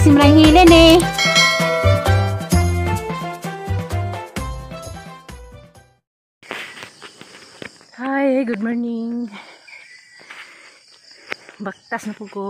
Simrang hilin eh. Hi, good morning. Baktas na po ko.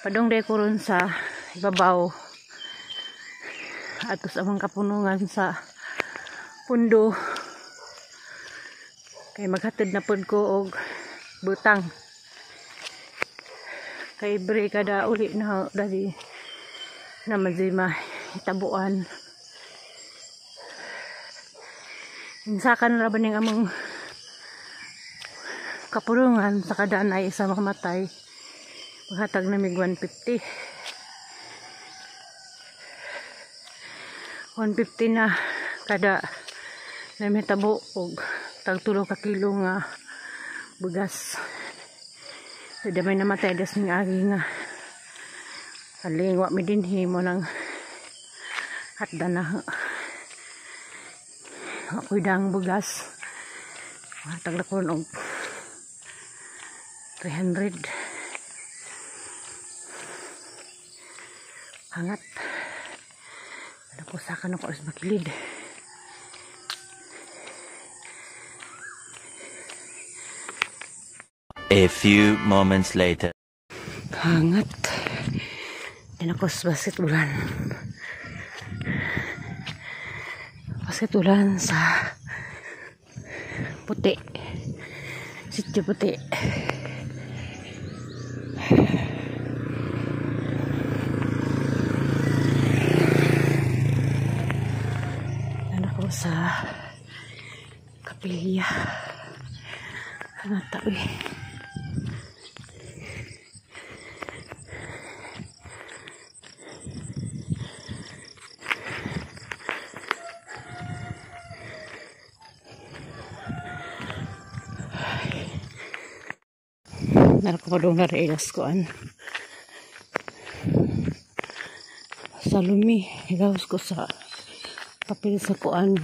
Padong day ko ron sa ibabaw. Atos amang kapunungan sa pundo. Kay maghatid na pod ko og butang. Kay bre kada uli na dali naman di mahitabuan. Insakan ra ba ning among kapulungan sa kadanay isa makamatay, maghatag na mig 150. 150 na kada namitabo og tag 3 ka kilo nga bugas. Sada may namatay das ning agi nga kalingwa mi dinhi mo nang hatda na ako'y dang bugas. Hatag na ko og 300. Hangat. Ano ko sa kanon ko alas makilid. A few moments later. Hangat. Yan ako sa basketballan. Basketballan sa puti. Sityo puti. Sa kapilya. Hangat tabi. Narako pa doon na reilas koan. Sa lumi, higawas ko sa papel sa kuan.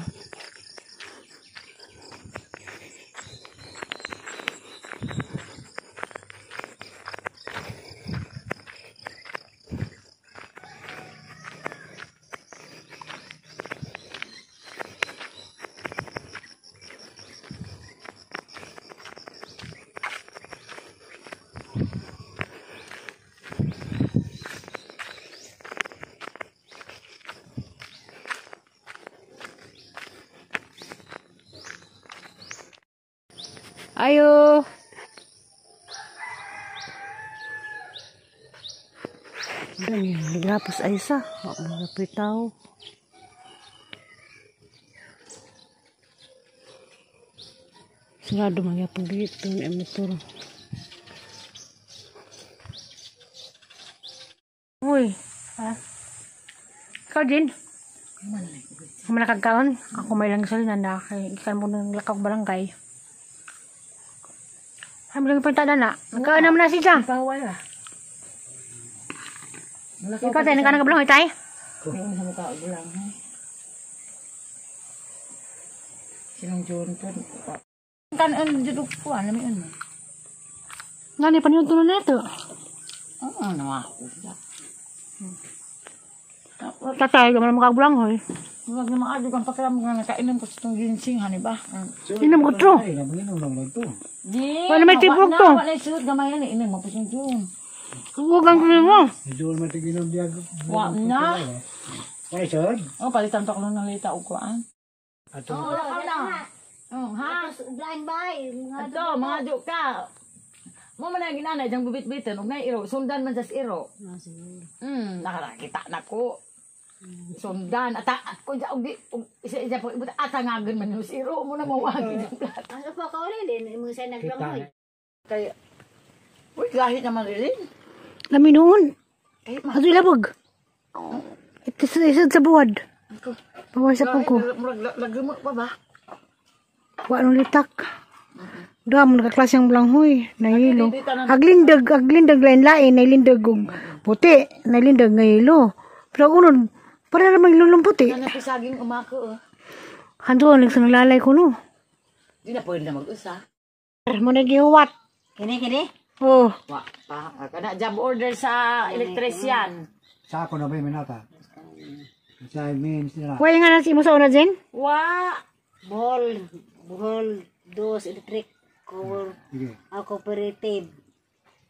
Ayo. Ganyan, naglapos ay isa. Mga tao. Sarado magyapon dito ng motor. Uy, ha? Ikaw din? Kumanakagkaon? Ako may lang sa na kay ikan mo ng lakaw barangay. Ay, malang punta na na. Nagkaan naman na siya. Bawal ah. Ikaw tayo, nagkaan nagkablong, itay? Yung sa mukha ko lang. Sinong John po? Kanon, dito ko, alam mo yun. Nga, paninuto na ito. Oo, naman ako siya. Tatay, gamay na mukha hoy. Huwag na mga adyo kang pakiram nga nakainom ko sa itong ginseng, hani ba? Inom ko to. Di, Wala may tibok to. Wala may sulod gamay yan, inom mo po siyang June. Huwag ang kunin mo. Wa na. Oh, palitan pa ko lang ng lita o kuan. Oh, wala ka na. Oh, ha? Blind bay. Ato, mga adyo ka. Mo man na ginanay, diyang bubit-bitin, huwag na iro. Sundan man sa iro. Nakakita na ko. Sundan ata ko ja og isa isa po ibut ata ngagon man yung iro mo na mawagi ng plat. Ano po ka ulit? Mo sa naglangoy. Kay uy gahi naman rin. Lami noon. Kay Ato ilabog. Ito sa sa buwad. Bawas sa puko. Murag lagumot pa ba? Wa nung litak. Duha mo nakaklase ang blanghoy. Nahilo. Aglindag, aglindag lain-lain. Nailindag og puti. Nailindag nga hilo. Pero unon, para naman ilulong puti. Ano pisaging umako oh. Handuan, nagsanaglalay ko no. Di na pwede na mag-usa. Mo nagihuwat. Kini, kini. Oh. Wa pa kana job order sa electrician. Sa ako na ba yung minata? Sa means nila. Kuya nga na si mo sa una, Jen? Wa. Bohol, Bohol, Dos Electric Co Sige. Cooperative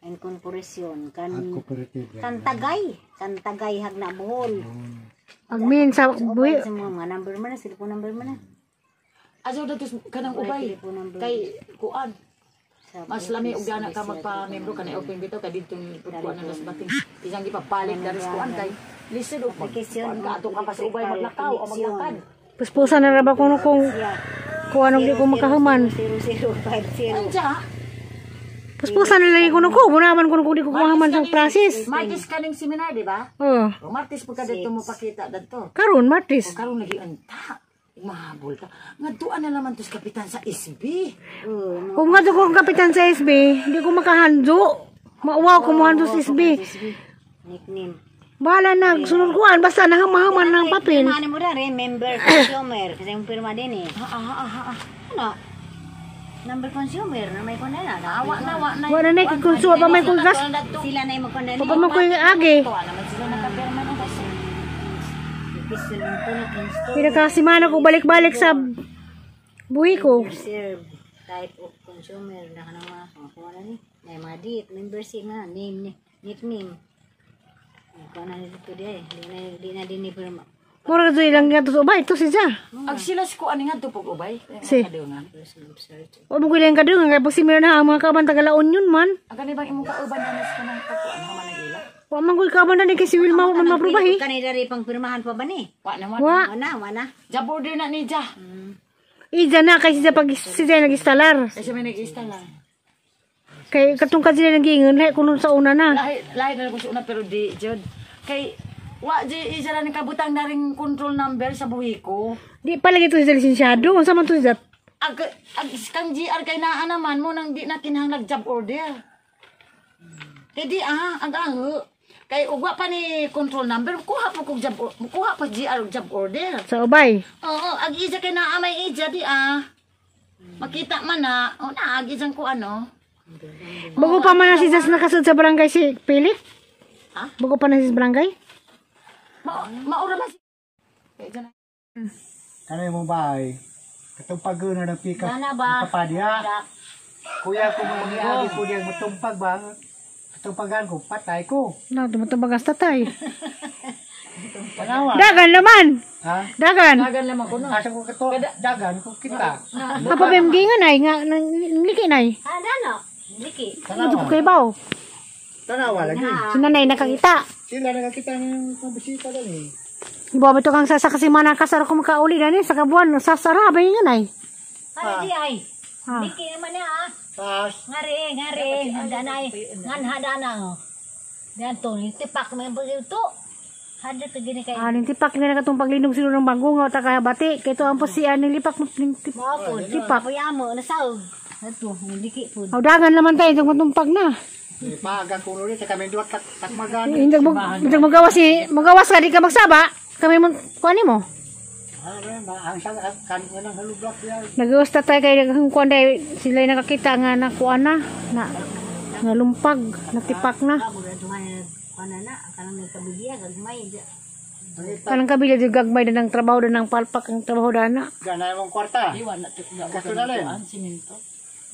and Corporation. At Kan cooperative. Kantagay, Kantagay hagna Bohol. Agmin sa buhi. Sa mga number man na, cellphone number man na. Aso datos kanang ubay Telephone number. kay kuan. Sa Mas lami og gana ka magpa-membro kanay open bitaw kay didto kuan na las bating. Isang gipapalit daris kuan kay lisod og pag Application kuan ka ato ka pa sa ubay maglakaw o maglakad. Puspusan na ra ba kung kung anong di ko makahuman. 0050. Anja, Puspusan na lagi kuno ko. Munaman kuno kung di ko makahuman sa process. Martes kaning seminar, di ba? Oh. O Martes pagka dito mo pakita dadto. Karon Martis. O karon lagi anta. Mahabol ka. Ngadtuan na naman tos kapitan sa SB. Kung nga ko ang kapitan sa SB, hindi ko makahanjo. Mauwaw ko mo sa SB. Nickname. Bahala na, sunod kuan basta nahamahaman ng papel. Pirma mo na rin, member consumer. Kasi yung pirma din eh. Ano? Number consumer, na may kuna na. Awa na wa na. Wala na ikikonsuwa pa may kung gas. Sila na yung magkuna Pa man ko yung agi. Tuwa naman sila nakapirma na kasi. Pinakasimana ko balik-balik sa buhi ko. Serve type of consumer na kanang mga kuha na ni. Na yung mga date, membership nga, name, ni, nickname. Kuha na nito di eh. Di na din ni pirma. Mura ka ilang nga to ba ito si Ja. Ag sila si kuan nga pag ubay. Si. Kadungan. O mo ko ilang kadungan kay pag simira na ang mga kaban taga La Union man. Ang gani bang imong kauban na nas kanang pagkuan haman ang ila? Wa man ko kaban na ni kay si Wilma man maprobahi. Kanila rin pang pirmahan pa ba ni? Wa na wa. Wa Wana, wana. Ja border na ni ja. ija na kay si Ja pag si Ja nag-instalar. Kasi may nag-install lang. Kay katong ka sila nag-iingon lahi kuno sa una na. Lahi lahi na ko sa una pero di jud. Kay wa di isa lang kabutang na ring control number sa buhi ko. Di pa lagi to si lisensyado. Unsa man to si Ja? Ag, ag kang GR kay naa naman mo nang di na kinahanglag job order. Kay di ang aho. Kay ugwa pa ni control number, kuha pa kog job kuha pa GR og job order. Sa ubay. Oo, ag isa kay naa may ija di ah. Makita man na, o na ag isang ko ano. Bago pa man na si Jas nakasud sa barangay si Philip. Ha? Bago pa na si barangay? Maura man si Kay dyan na. Kanay mong bahay. Katumpag na ng pikas. Sana ba? Kapadya. Kuya ko mga agi ko diyan matumpag ba? Katumpagan ko, patay ko. Na tumutumbag ang tatay. Panawa. Dagan naman. Ha? Dagan. Dagan lamang ko no. Asa ko kato? Dagan ko kita. Kapabemgingan ay nga nang liki nay. Ah, dano. Liki. Ano ko kay baw? Tanawa lagi. Si nanay nakakita. Sila nakakita ng mga bisita dali. Iba ba ito kang sasakasi mana kasar ko makauli dani sa kabuan sasara ba yung ay? Ay, di ay. Ha. Liki naman na ah. Taas. Ngari, ngari. Handa na ay. Ngan hada na oh. Yan to, tipak may bagito. Hada to gini kay. Aning tipak nga nakatong paglinog sila ng bago nga ta kaya bati kay to ang si aning lipak ning Mao po. tipak. Kuya mo nasaog. Ato, liki po. Aw dagan naman tayo itong matumpag na. Paga ko ulit sa kami duwat takmagan. Hindi mo hindi magawas si magawas ka di ka magsaba. Kami mo kuan mo. Ang sang kan ko ng halublak diyan. Nagawas ta tayo kay kuan dai sila nakakita nga na kuan na na nga lumpag natipak na. Mura duha na kuan na kanang nagkabilya gagmay. Kanang kabila di gagmay na ng trabaho na ng palpak ang trabaho na na. Ganay mong kwarta. Iwan na to. Kato na rin. Simento.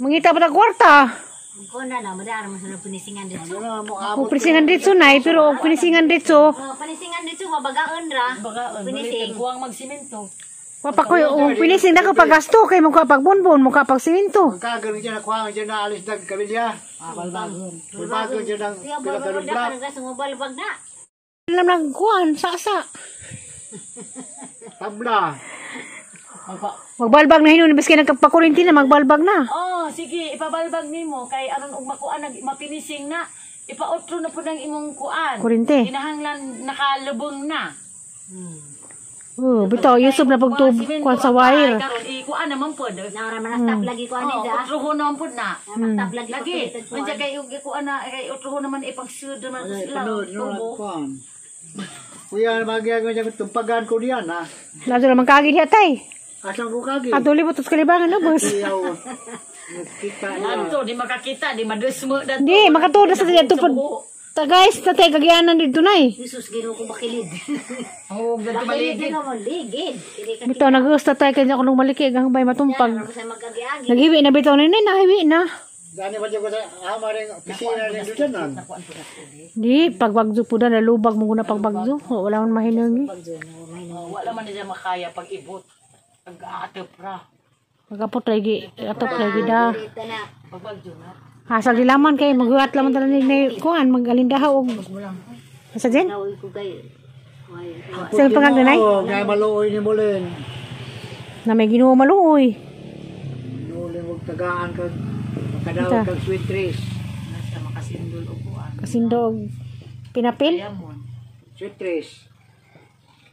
Mangita pa ta kwarta. Kuan na madara mo sa pinisingan dito. Ano na mo Kung abot. pinisingan dito nay, pero kung pinisingan dito, Oh, panisingan dito mabagaon ra. Bagaon, Pinising. buwang magsimento. wapa ko yung pinising na ko paggasto kay mukha pag bonbon, mukha pag siminto. Ang kagan diyan nakuha diyan na alis dag kabilya. Balbagon. Balbagon diyan ang Siya pila ka balbag na lublak. kanang gas balbag na. Alam nang kuan, sasa. Tabla. Magbalbag na hinon, biski nagkapakurinti na, magbalbag na. Oh, sige, ipabalbag nimo kay aron og makuan nag mapinising na. Ipaotro na pud ang imong kuan. Kurinte. Kinahanglan nakalubong na. Oh, bitaw, Yusuf na pagtub, kuan sa wire. Karon ikuan naman pud. Naura man stop lagi kuan Oh, ni da. otro naman pud na. Stop lagi Lagi, unsa kay og ikuan na kay otro naman ipagsud naman sila. Panood no Tubo. kuan. Kuya magyag diyan tumpagan ko diyan ha. Lazo naman kagi diya tay. Asa ko kagi. Ato libot sa kalibangan na, boss. Iyaw. Nakita na. Adto di makakita, di madusmo dato. Di, makatuod na sa dito pud. Ta guys, tatay kagyanan dito na eh. Jesus, Ginoo ko bakilid. Ang huwag na Bakilid tumaligid. na mo, ligid. Dili ka Bitaw nag-uus tatay kanya kung maliki ang bay matumpag. kita sa magkagiagi. Naghiwi na bitaw na nahiwi na. Gani ba ko sa ama rin opisina rin doon. Di pagbagyo po na nalubag mo na pagbagyo. O, wala man mahinangi. Wala man niya makaya pag ibot. Pag aatop ra. Pagkapot lagi, atop lagi da. Dito na. Pagbagyo na. Hasag dilaman kay maghuat laman tanan ni kuan magalindaha og. Asa din? Naway ko kay. Way. Sa pangagnanay? Oo, nga maluoy ni Mulin. Na may Ginoo maluoy. Mulin og tagaan kag makadawat kag sweet trees. Nasa makasindol og kuan. Kasindo og pinapil. Yamon. Sweet trees.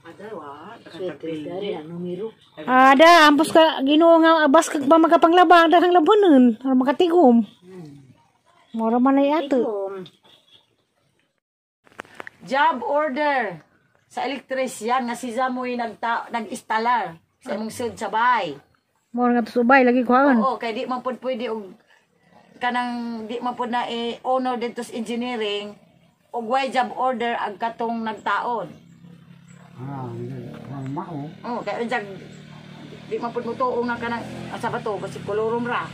Adawa, Sweet dari ang numero. Ada, ampos ka Ginoo nga abas kag pa makapanglaba ang dahang labonon, aron makatigom. Mora man ay ato. Tigom. Job order sa electrician nga si Zamoy nagta nag-instalar sa imong sud sa bahay. Mora nga tusubay lagi kuhaon. Oo, kay di man pud pwede og kanang di man pud na i-honor dito sa engineering og way job order ag katong nagtaon. Ah, mao. Oh, kay unsag di man pud motuo nga kanang asa ba to, basi kolorum ra.